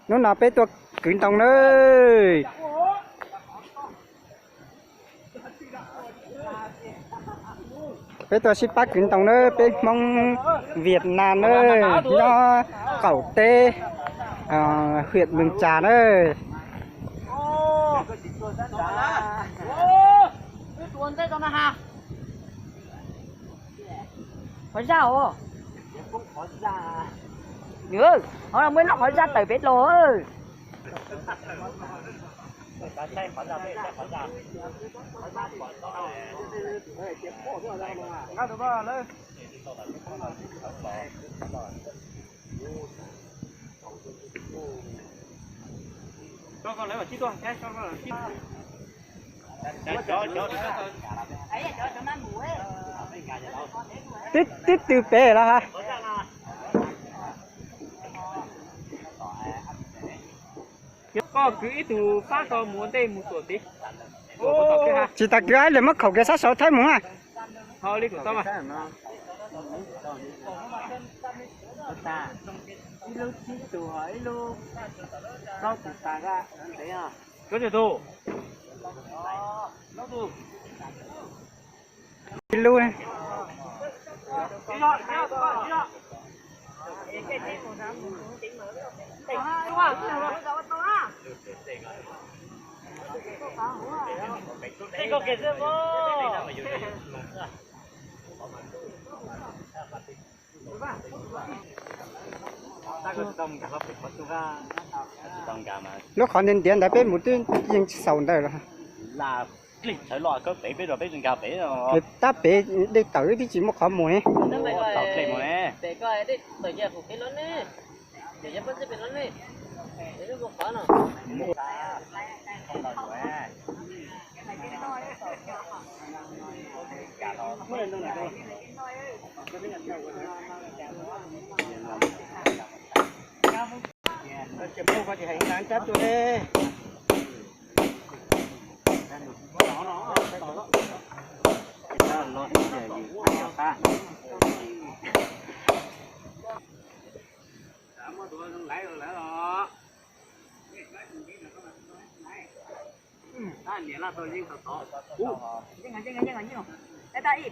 Hnub no peb tuaj kwv ntoo na. Peb tuaj sib pab kwv ntoo na, peb Hmoob Vietnam na, nyob qaum teb, huyện Mường Chà na. Qhov zaj os. Qhov no muaj ib lub qhov zaj tawm pem los. Twb twb tw pem los ha. Koj kwv ib tug pab tau mus ua ntej mus tuam tid. Tsis tas kwv, lawv muab khaum kiag sab saud thawb mus na. Ib lub tsib tug, ib lub plaub tug tas ntev. Ib lub. Lub qhov ntiav ntiav ntawd peb mus twb yeej tsis xaus ntawd los. Tab pem dej tawm twb tsis muaj qhov mus ne.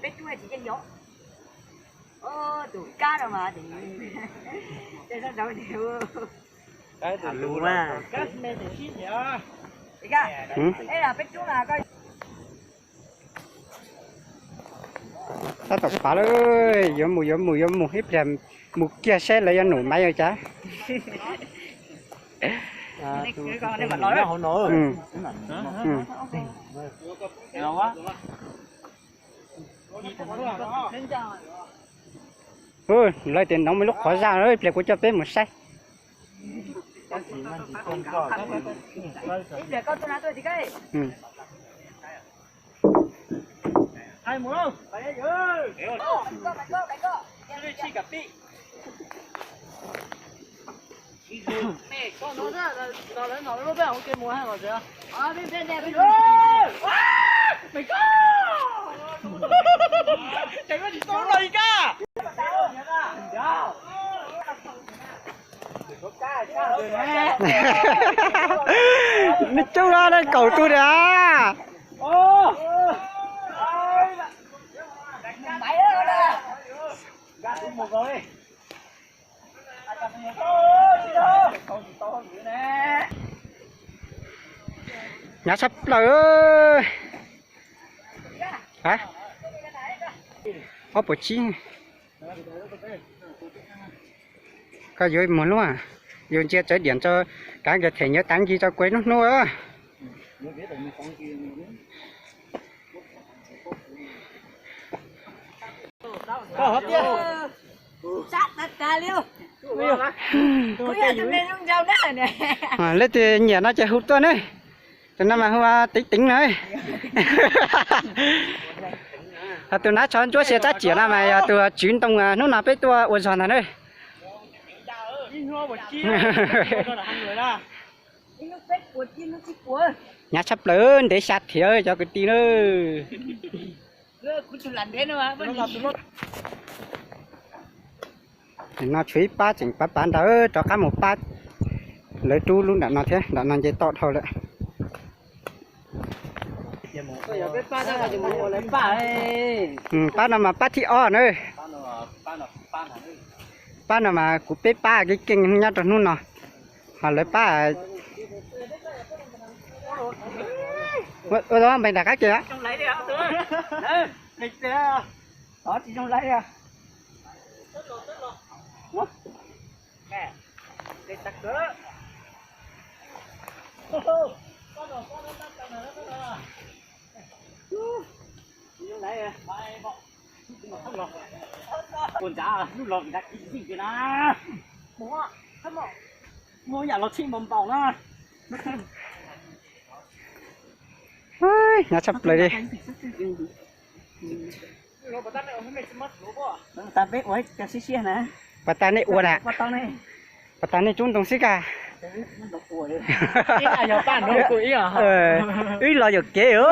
Peb rub tsis yeej yom. Tus kab no mas, sab nraud. Tab tom pav lawm, yuav mus yuav mus yuav mus, ib pliag mus kiag saib lawv yuav num maiv ua cas. Lawv tias nov muaj lub qhov zaj, ib pliag kuv coj peb mus saib. Nws coob no, kaum tug tiag. Hnyav tshaj plaws. Ob puas tsib. Koj yuav mus luaj, yus ntsia tsawv diam tso, kav kiag them nyuav tav nkig tso kuv ib hnub hnub. Leej twg nyiam no ces hu tuaj ne. Tus no mas hu Teev Teev na. Ho tus nab tsho ntsuab sia tsab ciam no mas yog tus tswv ntoo hnub no peb tuaj ua zog ntag na. Hnyav tshaj plaws, ntev xya thiab cov kwv tij na. No tshuav ib pab tseem pav pav ntawd rov qab mus pab Lawv rub lub nram no thiab, nram no nce toj dhau lawm. Pab no mas pab thib ob na. Pab no mas kuv peb pab kev keej nyob rau hnub no. Ho lawv pab, ua npe nram qab ke. Ua ntsav lub los vim nrad kiv ntxij kiag na. Muaj yam los txhij npaum npaum na. Nyob tshaj plaws li. Pas tas peb ua cov siab siab na. Pas tas nej ua na. Pas tas nej tsub ntoo xwb kag. Wb los yuam kev.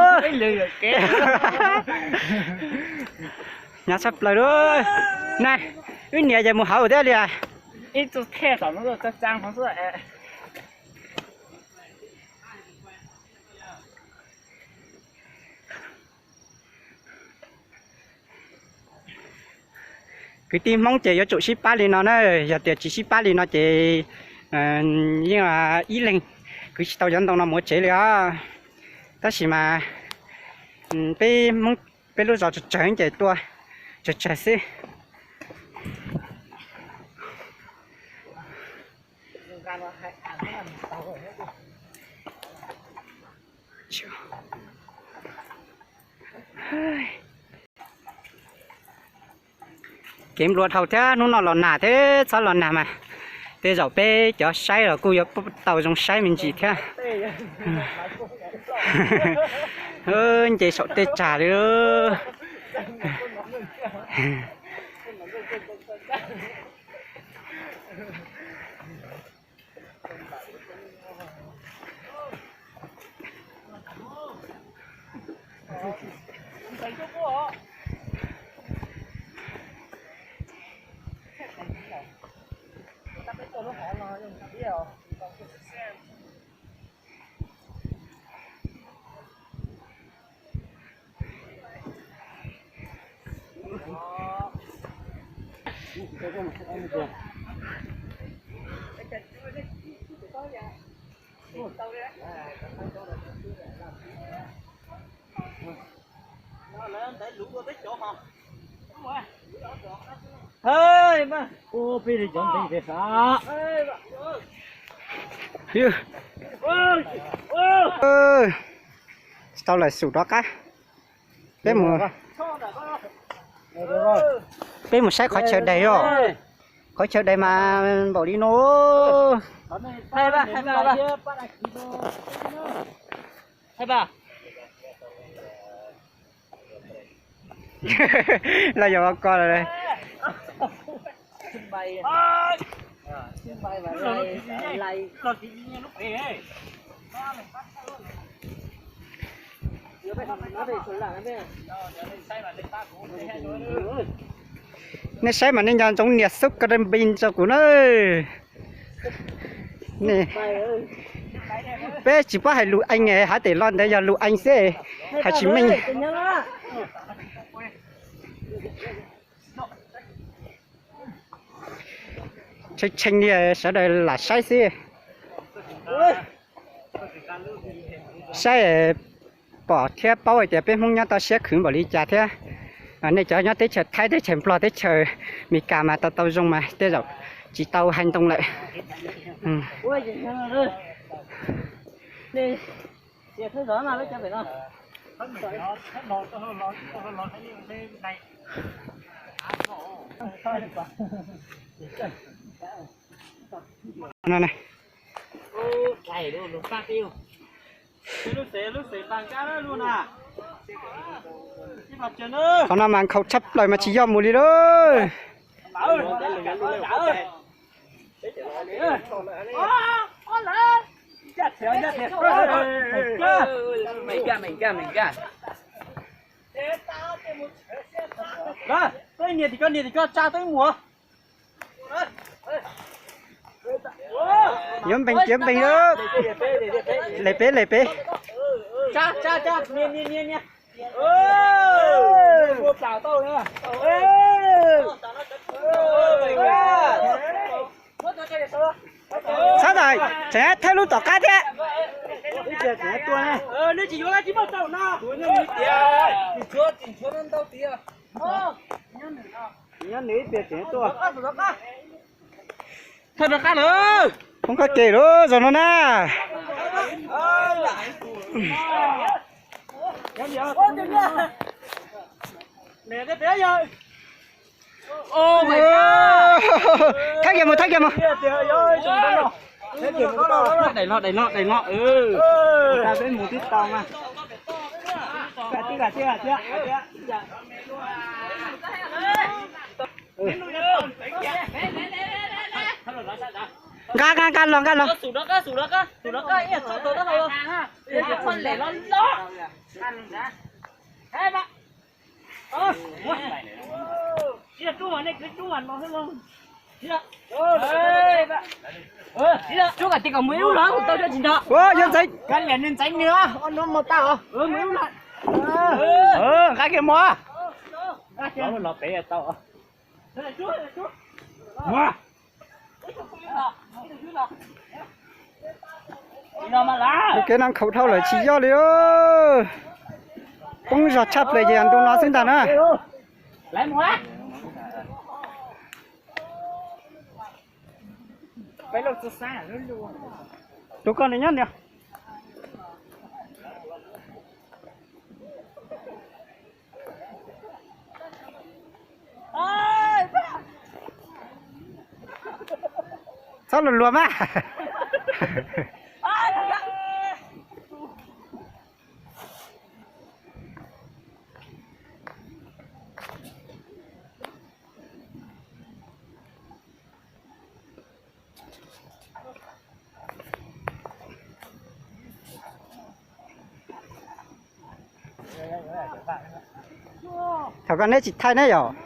Nyob tshaj plaws li. Na, wb niam ces mus hauv thiab li. Kwv tij Hmoob ces yuav tsum sib pab li no na, yog tias tsis sib pab li no ces yeej ib leeg kwv tsis tau cov ntoo no mus tsev li os. Tab sis mas peb Hmoob peb lub zos tsawg tsawg ces tua tsawg tsawg xwb. Kev nplua dhau thiab, hnub no los nag thiab, txhob los nag mas tej zaum peb cov saib los kuj yuav tau zoo saib me ntsis thiab. Nce saum tej tsag li. Peb li cov ntev peb sav. Tsis tau lawm, xum rov qab. Peb mus, peb mus saib qhov chaw daig os. Qhov chaw daig mas npaum li no. Los yog ko lawm. Nej saib mas nej nco ntsoov nias xub ka dab npis rau kuv na. Peb tsis paub hais lus Ees, hais tias los ntawd yog lus Ees xwb, hais tsis meej. Tshee tshee li sawv daws lam saib xwb. Saib pom thiab paub hais tias peb Hmoob nyob toj siab khwv npaum li cas thiab. Nej cov nyob teb chaws Thaib, teb chaws Nplog, teb chaws Amelikas mas tau tau zoo mas tej zaum tsis tau hais ntoo lawm. Qhov no mas nkhaus tshaj plaws mas tsis yog mus li lauj. Nias tim ko, nias tim ko, tsa twb mus. Yuav npeeg, yuav npeeg lawm. Lem peb, lem peb. Txhob tawm, tseem thawj lub tom qab thiab. Nyob nws ib tias tseem tuaj. Thawj rov qab lawm. Poob qab ke lawm zaum no na. Thab kiag mus, thab kiag mus. Daim no, daim no, daim no, peb mus tib tau mas. Nqa, nqa, nqa los, nqa los. Ua, yuav ntxeev. Nqa kiag mus. Lub kev noj nkhaus dhau lawm tsis yog li. Poob zog tshaj plaws ces ntu no xwb ntag na. Tus koj nws nyob nws. Txhob luag luag mas. Thaum koj neb tsis thaij neb yom?